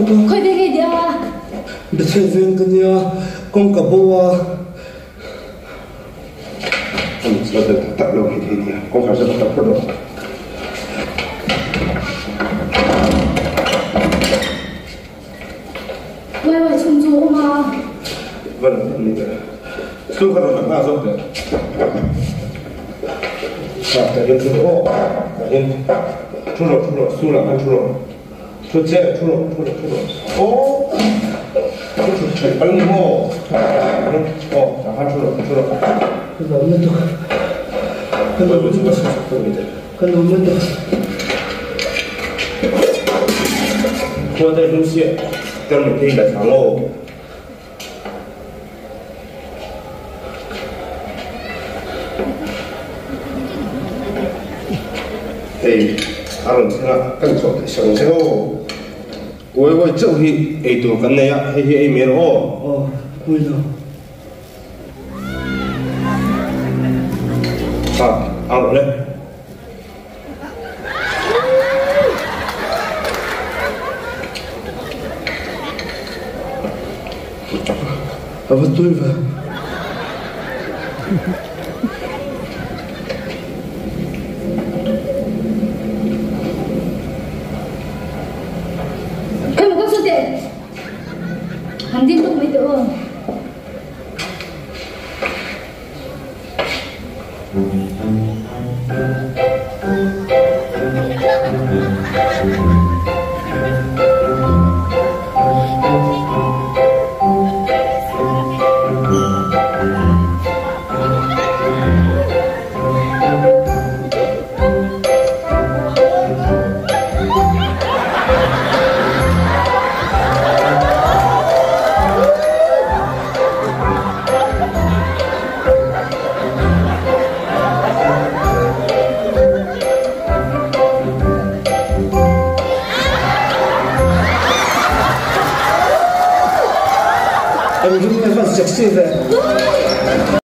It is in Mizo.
lutuk a. Khawi veng nge nia? Bethel veng ka nia, kawng ka bo a. An chuan tak tak tak lo hi thei nia, kawngkhar chu tak phawt rawh. Uai uai chhung chu a awm a. Va lang tak ni teh. Chu kha rawn lang nghal zawk teh. Tah tah hian thu rawh aw. Tah hian thu rawh thu rawh stool ah khan thu rawh. Thu che thu rawh thu rawh thu rawh aw. Thu thut theih pal ni maw. Aw tah khan thu rawh thu rawh. Ka lawm lutuk. Ka lawm lutuk. Ka lawm lutuk. Khua te hnung siah termite hi la thlang aw. Hei a rawn thleng a, kan chhuah theih sang che aw. Uai uai chauh hi ei tur kan nei a, hei hi ei mai rawh aw. Aw, pui lo. Ha, ang rawh le. A va tui ve. Khawi maw ka chu teh. Han din tuk mai teh aw. Eng hi nge van sexy ve.